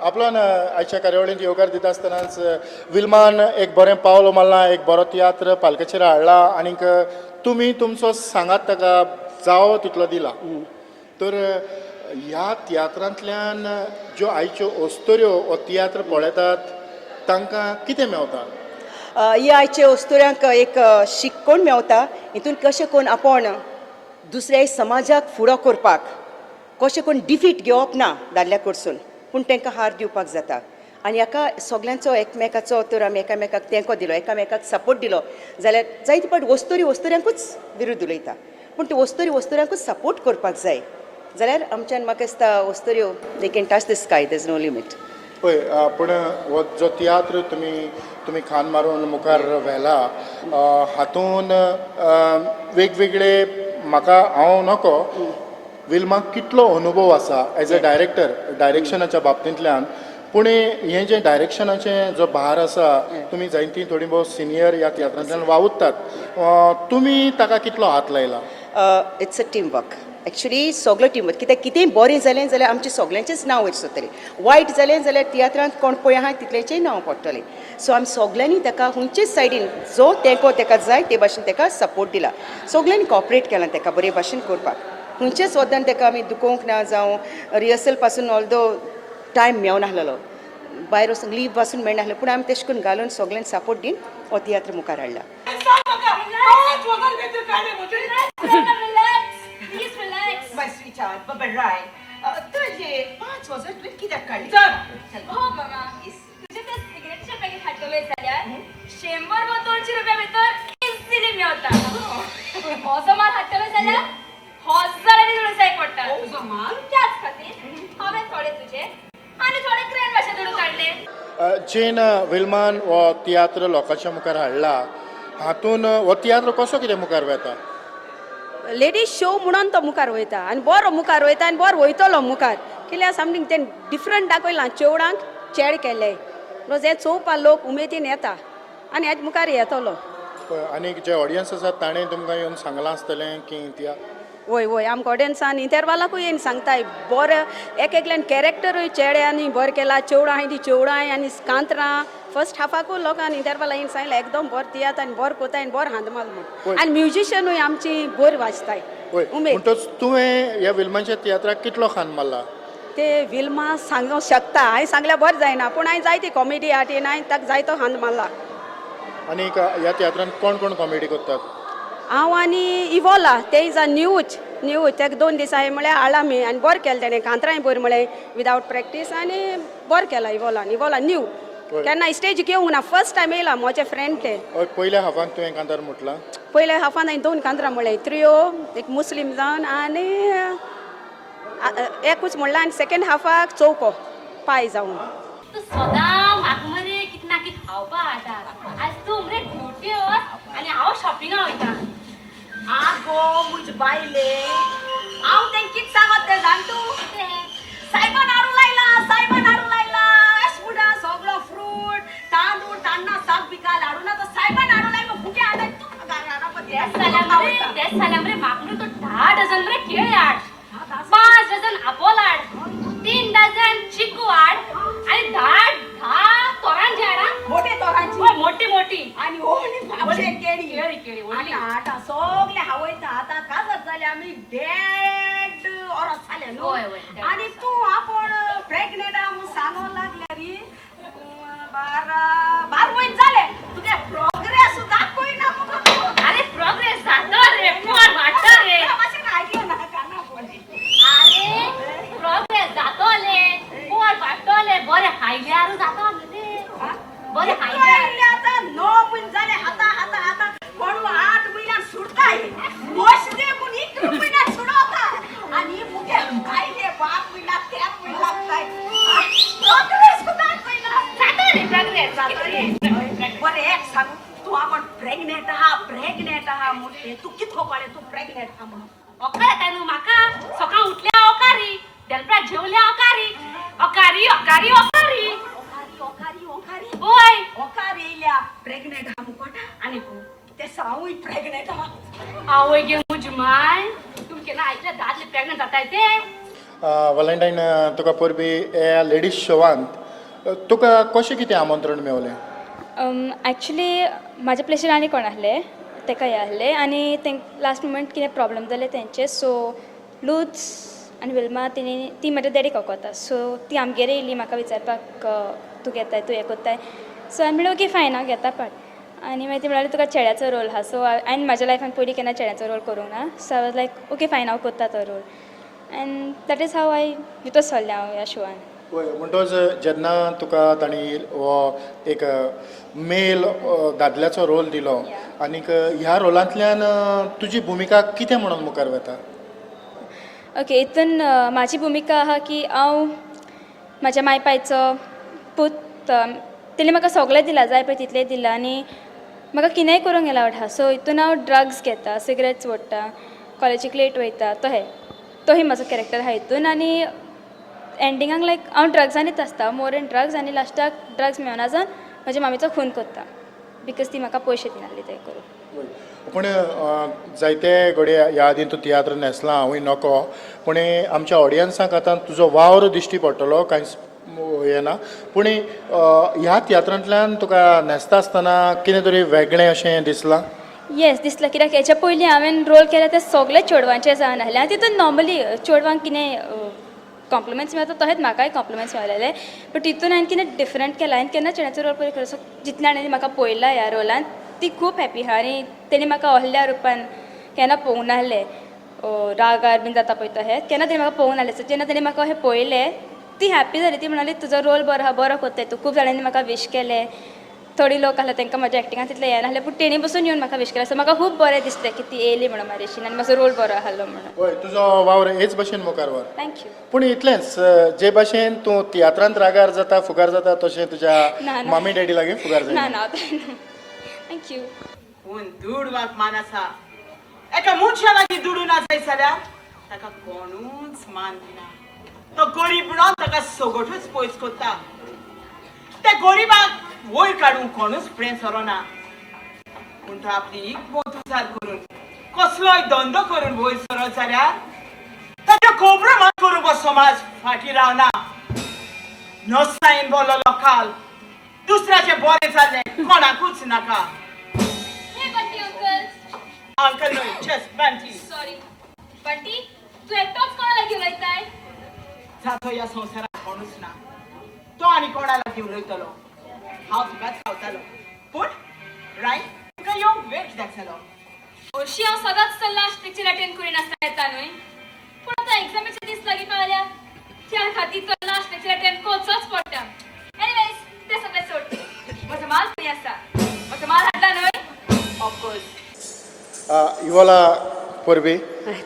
आपल्यान आयच्या कार्यावळींत येवकार दिता आसतनाच विल्मान एक बरें पावल मारलां, एक बरो तियात्र पालकाचेर हाडला आनीक तुमी तुमचो सांगात ताका जावो तितलो दिला. तर ह्या तियात्रांतल्यान ज्यो आयच्यो अस्तुऱ्यो हो तियात्र पळयतात तांकां कितें मेवता? ही आयच्या अस्तुऱ्यांक एक शिकवण मेवता. हितून कशें करून आपूण दुसऱ्या समाजाक फुडो करपाक, कशें करून डिफीट घेवप ना दादल्या कडसून, पूण तांकां हार दिवपाक जाता. आनी हाका सगल्यांचो एकमेकाचो, तर आमी एकामेकाक तेंको दिलो, एकामेकाक सपोर्ट दिलो जाल्यार जायते फावट वस्तुरी वस्तुऱ्यांकूच विरुद्ध उलयता, पूण त्यो वस्तुरी वस्तुऱ्यांकूच सपोर्ट करपाक जाय जाल्यार आमच्यान, म्हाका दिसता, वस्तुऱ्यो they can touch the sky, there's no limit. पळय, पूण हो जो तियात्र तुमी तुमी खांद मारून मुखार व्हेला, हातून वेगवेगळे, म्हाका हांव नको, विल्माक कितलो अनुभव आसा एज अ डायरेक्टर, डायरेक्शनाच्या बाबतींतल्यान? पूण हें जें डायरेक्शनाचें जो भार आसा, तुमी जायतीं थोडी भोव सिनियर ह्या तियात्रांतल्यान वावुरतात, तुमी ताका कितलो हात लायला? It's a team work actually, सगलो टीम वर्क. कित्याक कितेंय बरें जालें जाल्यार आमचें सगल्यांचेंच नांव वयर सरतलें, वायट जालें जाल्यार तियात्रांत कोण पळय आहा तितल्याचेंय नांव पडटलें. सो आमी सगल्यांनी ताका खंयचेच सायडीन जो तेंको ताका जाय ते भाशेन ताका सपोर्ट दिला. सगल्यांनी कॉपरेट केलां ताका बरे भाशेन करपाक. खंयच्याच वद्दान ताका आमी दुखोवंक ना. जावं रिहर्सल पासून, ऑल्दो टायम मेवनासलेलो, भायर वचून लीव पासून मेळनासलें, पूण आमी तशें करून घालून सगल्यांनी सपोर्ट दिवन हो तियात्र मुखार हाडला. Relax, please relax. My sweetheart, Baba Rai, तुजे 5,000 तुवें कित्याक काडले? हो मामा, तुजे ते सिगरेटचे पॅकेट हाडटले जाल्यार 100 वा 200 रुपया भितर इझिली मेवता. पूण हो जो माल हाडटले जाल्यार हजारांनी दुडू जाय पडटा. त्याच खातीर हांवें थोडे तुजे आनी थोडे ग्रँड माशे दुडू काडले. जेन, विल्मान हो तियात्र लोकांच्या मुखार हाडला, हातून हो तियात्र कसो कितें मुखार वेता? लेडीज शो म्हणून तो मुखार वयता आनी बरो मुखार वयता आनी बरो वयतलो मुखार, कित्याक समथींग तें डिफरंट दाखयलां, चेवडांक चेड केले रोज हें चोवपा लोक उमेदीन येता आनी हेच मुखार येतलो. पळय, आनीक जे ऑडियन्स आसात ताणें तुमकां येवन सांगलां आसतलें की तियात्र वय वय, आमकां ऑडियन्सान इंटरवालाकूय येवन सांगताय, बरें, एक एकल्यान कॅरेक्टरूय चेड्यांनी बरें केला, चेवडां आहाय ती चेवडांय आनी कांतरां. फर्स्ट हाफाकूय लोकांनी इंटरवाला येवन सांगलें, एकदम बरें तियात्र आनी बरें कोताय आनी बरें हांदमाल म्हूण. आनी म्युजिशनूय आमची बरी वाजताय. उमेद. म्हणटच तुवें ह्या विल्माच्या तियात्राक कितलो खांद मारला? ते विल्मा सांगूंक शकता, हांवें सांगल्यार बरें जायना, पूण हांवें जायती कॉमेडी आर्टीन हांवें ताका जायतो हांद मारला. आनीक ह्या तियात्रान कोण कोण कॉमेडी करतात? हांव आनी इवोला. तें is a न्यूच न्यू. ताका 2 दीस हांवें म्हळ्यार हाडला आमी आनी बरें केलें तेणें. कांतरांय बरीं म्हळें विदावट प्रॅक्टीस आनी बरें केलां इवोलान. इवोला न्यू, केन्ना स्टेजीक येवंक ना, फर्स्ट टायम येयला. म्हजें फ्रेंड तें. हय, पयल्या हाफान तुवें कांतार म्हटलां? पयल्या हाफान हांवें दोन कांतरां म्हळें, त्रियो एक मुस्लीम जावन आनी एकूच म्हणलां आनी सेकेंड हाफाक चौको पाय जावन. तूं सदां म्हाका मरे कितें ना कितें खावपा हाडटा. आज तूं मरे ड्युटी वच आनी हांव शॉपिंगा वयता. आगो मुज बायले, हांव तें कित सांगत तें जाण तूं? सायबान हाडू लायला, सायबान हाडू लायला. अशें म्हणटा, सगळो फ्रूट, तांदूळ, तान्ना साक बिकाल हाडू ना तो सायबान हाडू लाय. फुटे हाडा तूं. तेच जाल्यार मरे, तेच जाल्यार मरे, म्हाका मरे तूं 10 डझन मरे केळी हाड, 5 डझन आपोल हाड, 3 डझन चिकू हाड आनी धा धा तोरांजी हाड हा. मोठे तोरांची? हय, मोठी मोठी. आनी व्हडली म्हापशे केळी. केळी केळी व्हडली. आतां आतां सगळे हावयता. आतां काजर जाले आमी, देड वरस जालें न्हू? वय, वय, देड. आनी तूं आपूण प्रेग्नेंट आहा म्हूण सांगूंक लागल्या री. 12 12 म्हयने जाले. तुगे प्रोग्रेस दाखय ना मुगो. अरे, प्रोग्रेस जाता रे, पोर वाडटा रे. मातशें आयकलें ना काना पडलें. अरे, प्रोग्रेस जातोले, पोर वाडटोले, बरें खायल्यार जाता ते, बरें खायल्यार. आयले आतां 9 म्हयने जाले. आतां आतां आतां कोण 8 म्हयन्यान सुटताय, मोश दे म्हूण 11 म्हयन्यान सुडवता आनी मुगे भायले 12 म्हयन्याक, 13 म्हयने लागताय. प्रोग्रेस दाखयना. जाता रे प्रोग्रेस. बरें, एक सांगू, तूं आपण प्रेग्नेंट आहा, प्रेग्नेंट आहा म्हूण तूं कितको कळ्ळें तूं प्रेग्नेंट आहा म्हणून? ओकार येता न्हू म्हाका. सकाळ उठल्या ओकारी, दनपरां जेवल्या ओकारी, ओकारी ओकारी ओकारी. ओकारी ओकारी ओकारी. वय. ओकार येयल्या प्रेग्नेंट आहा मुकोटा. आनी ते सावूय प्रेग्नेंट आहा. आवय गे मुज माय, तुम केन्ना आयकल्या दादले प्रेग्नंट जाताय ते? वॅलेंटायन, तुका परबी ह्या लेडीज शोवांत तुका कशें कितें आमंत्रण मेवलें? एक्चुली म्हाज्या प्लेसीर आनी कोण आहले तेका हें आहलें आनी तेंक लास्ट मुमेंट कितें प्रॉब्लम जालें तेंचें. सो लूच आनी विल्मा तेणी ती म्हाज्या डॅडीक वळखता, सो ती आमगेर येयली म्हाका विचारपाक, तूं घेताय, तूं हें कोत्ताय? सो हांवें म्हणलें ओके फायन, हांव घेता पार्ट. आनी मागीर ती म्हणाली तुका चेड्याचो रोल आहा. सो हांवें म्हाज्या लायफान पयलीं केन्ना चेड्याचो रोल करूंक ना, so I was like okay fine, हांव कोत्ता तो role, and that is how I भितर सरलें हांव ह्या शोवान. पळय, म्हणटच जेन्ना तुका तांणी हो एक मेल दादल्याचो रोल दिलो आनीक ह्या रोलांतल्यान तुजी भुमिका कितें म्हणून मुखार वता? ओके, हितून म्हाजी भुमिका आहा की हांव म्हाज्या माय पायचो पूत. तेणी म्हाका सगळें दिलां, जाय पळय तितलें दिलां आनी म्हाका कितेंय करूंक एलावड आहा. सो हितून हांव ड्रग्स घेता, सिगरेट्स ओडटा, कॉलेजीक लेट वयता, तो हे तोही म्हाजो कॅरेक्टर आहा हितून. आनी एंडिंगाक लायक हांव ड्रग्सांनीच आसता, मोर इन ड्रग्स, आनी लास्टाक ड्रग्स मेळना जावन म्हज्या मामीचो खून कोत्ता because ती म्हाका पयशे दिनासली ते करूंक. पूण जायते घडये ह्या आदीं तूं तियात्र न्हेसला, हांवूय नको, पूण आमच्या ऑडियन्साक आतां तुजो वावर दिश्टी पडटलो, कांयच हें ना. पूण ह्या तियात्रांतल्यान तुका न्हेसता आसतना कितें तरी वेगळें अशें दिसलां? येस, दिसलां, कित्याक हेच्या पयलीं हांवें रोल केला ते सगळे चेडवांचे जावन आसले आनी तितून नॉर्मली चेडवांक कितें कॉम्प्लिमेंट्स मेळटा तशेंच म्हाकाय कॉम्प्लिमेंट्स मेळलेले, बट तितून हांवें कितें डिफरंट केलां. हांवें केन्ना चेड्याचो रोल पयलीं केलो. सो जितल्या जाणांनी म्हाका पळयला ह्या रोलान ती खूब हॅपी आहा आनी तेणी म्हाका असल्या रुपान केन्ना पळोवंक नासलें, रागार बीन जाता पळय तशें केन्ना तेणी म्हाका पळोवंक नासलें. सो जेन्ना तेणी म्हाका अशें पळयलें ती हॅपी जाली. ती म्हणाली तुजो रोल बरो आहा, बरो कोत्ताय तूं. खूब जाणांनी म्हाका वीश केलें. थोडी लोक आसले तांकां म्हज्या एक्टिंगान तितलें हें नासलें, पूण तेणी बसून येवन म्हाका वीश केलें. सो म्हाका खूब बरें दिसलें की ती येयली म्हणून म्हाजेशीन आनी म्हजो रोल बरो आसलो म्हणून. हय, तुजो वावर हेच भशेन मुखार व्हर. Thank you. पूण इतलेंच, जे भाशेन तूं तियात्रांत रागार जाता, फुगार जाता, तशें तुज्या ना, ना. मम्मी डॅडी लागीं फुगार ना. जायना. ना, thank you. पूण दुडवाक मान आसा. एका मनशा लागीं दुडू ना जायत जाल्यार ताका कोणूच मान दिना. तो गरीब म्हणून ताका सगटूच पयस करता. त्या गरिबाक वयर काडूंक कोणूच फुडें सरना. पूण तो आपली हिकमत उजार करून कसलोय धंदो करून वयर सरत जाल्यार ताच्यो खबरो मात करूंक हो समाज फाटीं रावना. नसायेन भरलो लोकाल दुसऱ्याचें बरें जाल्लें कोणाकूच नाका. हे बंटी अंकल. अंकल न्हय, जस्ट बंटी. सॉरी बंटी, तूं एकटोच कोणा लागीं उलयताय? जाचो ह्या संवसारात कोणूच ना तो आनी कोणा लागीं उलयतलो? हांव तुकाच रावतालो, पूण राय तुका येवंक वेळ कित्याक जालो? हरशीं हांव सदांच तो लास्ट लेक्चर अटेंड करिनासतना येता न्हय, पूण आतां एग्जामीचे दीस लागीं पावल्या, त्या खातीर तो लास्ट लेक्चर अटेंड करचोच पडटा. एनिवेज, तें सगळें सोड, म्हजो माल खंय आसा? म्हजो माल हाडला न्हय? ऑफकोर्स. इवोला, परबी.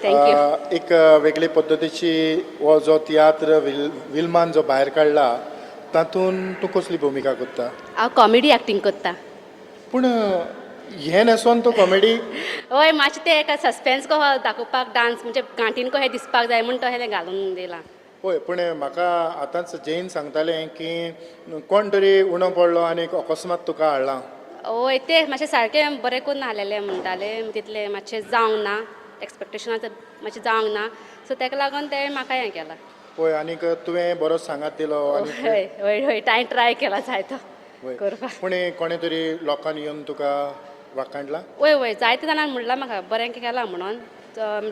Thank you. एक वेगळे पद्दतीची हो जो तियात्र विल्मान जो भायर काडला तातूंत तूं कसली भुमिका करता? हांव कॉमेडी एक्टींग करता. पूण हें न्हेसोन तूं कॉमेडी? हय, मातशें तें एका सस्पेन्स कहो दाखोवपाक, डांस म्हणजे गांठीन कशें दिसपाक जाय म्हूण तशें घालून दिलां. हय, पूण म्हाका आतांच जैन सांगतालें की कोण तरी उणो पडलो आनी अकस्मात तुका हाडला. हय, तें मातशें सारकें बरें करून नासलेलें म्हणटालें, तितलें मातशें जावंक ना, एक्सपेक्टेशनां मातशें जावंक ना, सो ताका लागून तें म्हाका हें केलां. हय, आनीक तुवें बरो सांगात दिलो आनी हय हय हय हांवें ट्राय केला जायतो करपाक. पूण कोणें तरी लोकांनी येवन तुका वाखाणला? वय वय, जायते जाणांनी म्हणलां म्हाका बरें केलां म्हणून.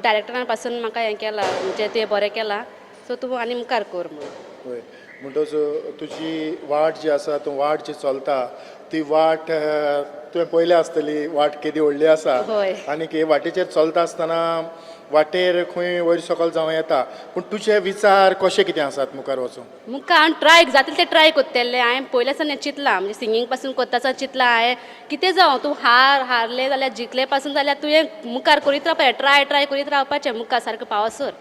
डायरेक्टरान पासून म्हाका हें केलां, म्हणजे तुवें बरें केलां, सो तूं आनी मुखार कर म्हणून. हय, म्हणटच तुजी वाट जी आसा, तूं वाट जी चलता ती वाट तुवें पळयल्या आसतली, वाट केदी व्हडली आसा. हय. आनीक हे वाटेचेर चलता आसतना वाटेर खंय वयर सकयल जावं येता, पूण तुजे विचार कशे कितें आसात मुखार वचूंक? मुखार हांव ट्राय जाता तें ट्राय करतलें. हांवें पयलें सावन हें चिंतलां, म्हणजे सिंगींग पासून करता आसतना चिंतलां हांवें, कितें जावं, तूं हारलें जाल्यार जिखलें पासून जाल्यार तुवें मुखार करीत रावपाचें, ट्राय ट्राय करीत रावपाचें मुखार सारकें पावसर.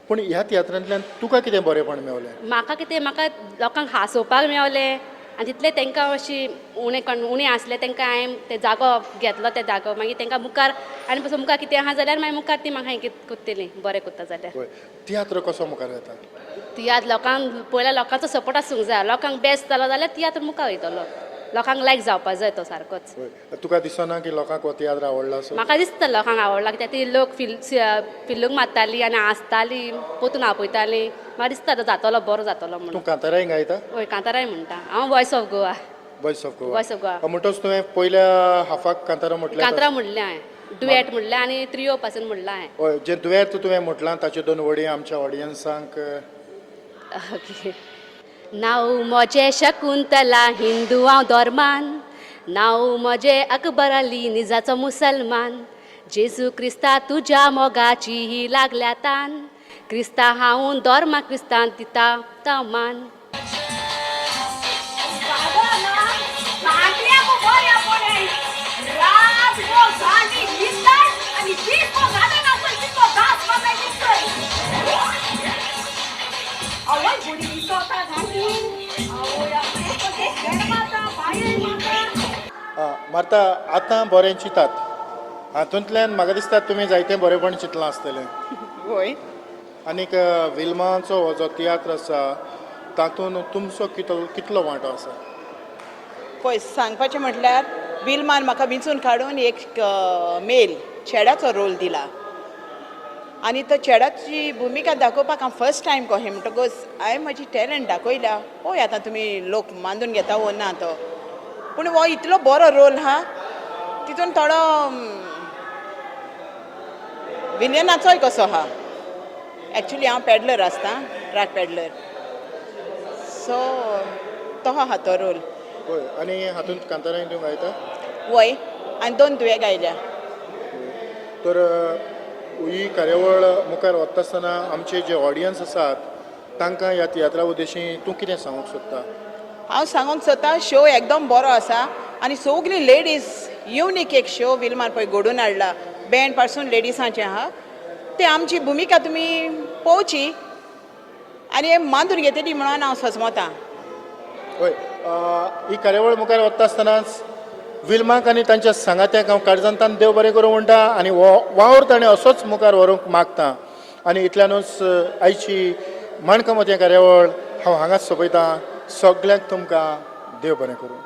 पूण ह्या तियात्रांतल्यान तुका कितें बरेंपण मेवलें? म्हाका कितें, म्हाका लोकांक हांसोवपाक मेवलें आनी तितलें तांकां अशी उणें कोण उणें आसलें तांकां हांवें ते जागो घेतलो, ते जागो मागीर तांकां मुखार आनी पासून मुखार कितें आहा जाल्यार मागीर मुखार ती म्हाका हें कितें करतलीं, बरें करता जाल्यार. हय, तियात्र कसो मुखार येता? तियात्र लोकांक पयल्या लोकांचो सपोर्ट आसूंक जाय. लोकांक बेस्ट जालो जाल्यार तियात्र मुखार वयतलो. लोकांक लायक जावपा जाय तो सारकोच. हय. तुका दिसना की लोकांक हो तियात्र आवडला असो? म्हाका दिसता लोकांक आवडला, कित्याक ती लोक फिल्लूक मारताली आनी हांसताली, पोतून आपयताली. म्हाका दिसता तो जातलो, बरो जातलो तूं म्हणून. कांताराय गायता? वय, कांताराय म्हणटा हांव. Voice of Goa. Voice of Goa. Voice of Goa. म्हणटच तुवें पयल्या हाफाक कांतारां म्हटलें? कांतारां म्हणलें हांवें, डुएट म्हणलें आनी त्रियो पासून म्हणलां हांवें. हय, जे दुयेंत तुवें म्हटलां ताच्यो दोन वडी आमच्या ऑडियन्सांक. ओके. नांव म्हजें शकुंतला, हिंदू हांव धर्मान. नांव म्हजें अकबर अली, निजाचो मुसलमान. जेजू क्रिस्ता तुज्या मोगाची ही लागल्या तान. क्रिस्ता हांव धर्मा क्रिस्तान दिता ता मान. मार्ता, आतां बरें चिंतात, हातूंतल्यान म्हाका दिसता तुमी जायतें बरेंपण चिंतलां आसतलें. वय. आनीक विल्माचो हो जो तियात्र आसा तातूंत तुमचो कितलो वांटो आसा? पळय, सांगपाचें म्हटल्यार विल्मान म्हाका विंचून काडून एक मेल चेड्याचो रोल दिला आनी तो चेड्याची भुमिका दाखोवपाक हांव फर्स्ट टायम कहें. म्हणटकूच हांवें म्हजी टॅलंट दाखयल्या. पळय आतां तुमी लोक मानून घेता वो ना तो, पूण हो इतलो बरो रोल आहा, तितून थोडो विलियनाचोय कसो आहा. एक्चुली हांव पॅडलर आसता, ट्रक पॅडलर, सो तो आहा तो रोल. हय, आनी हातूंत कांताराय तूं गायता? वय, आनी दोन दुवे गायल्या. तर ही कार्यावळ मुखार वता आसतना आमचे जे ऑडियन्स आसात तांकां ह्या तियात्रा उद्देशी तूं कितें सांगूंक सोदता? हांव सांगूंक सोदता, शो एकदम बरो आसा आनी सगली लेडीज युनीक एक शो विल्मान पळय घडोवन हाडला. बँड पासून लेडिसांचें आहा ते. आमची भुमिका तुमी पळोवची आनी मानून घेतली म्हणून हांव सजमतां. हय, ही कार्यावळ मुखार वता आसतनाच विल्माक आनी तांच्या सांगात्याक हांव काळजांतान देव बरें करूं म्हणटा आनी हो वावर ताणें असोच मुखार व्हरूंक मागता. आनी इतल्यानूच आयची माणकामोतयां कार्यावळ हांव हांगाच सोंपयतां. सगल्यांक तुमकां देव बरें करूं.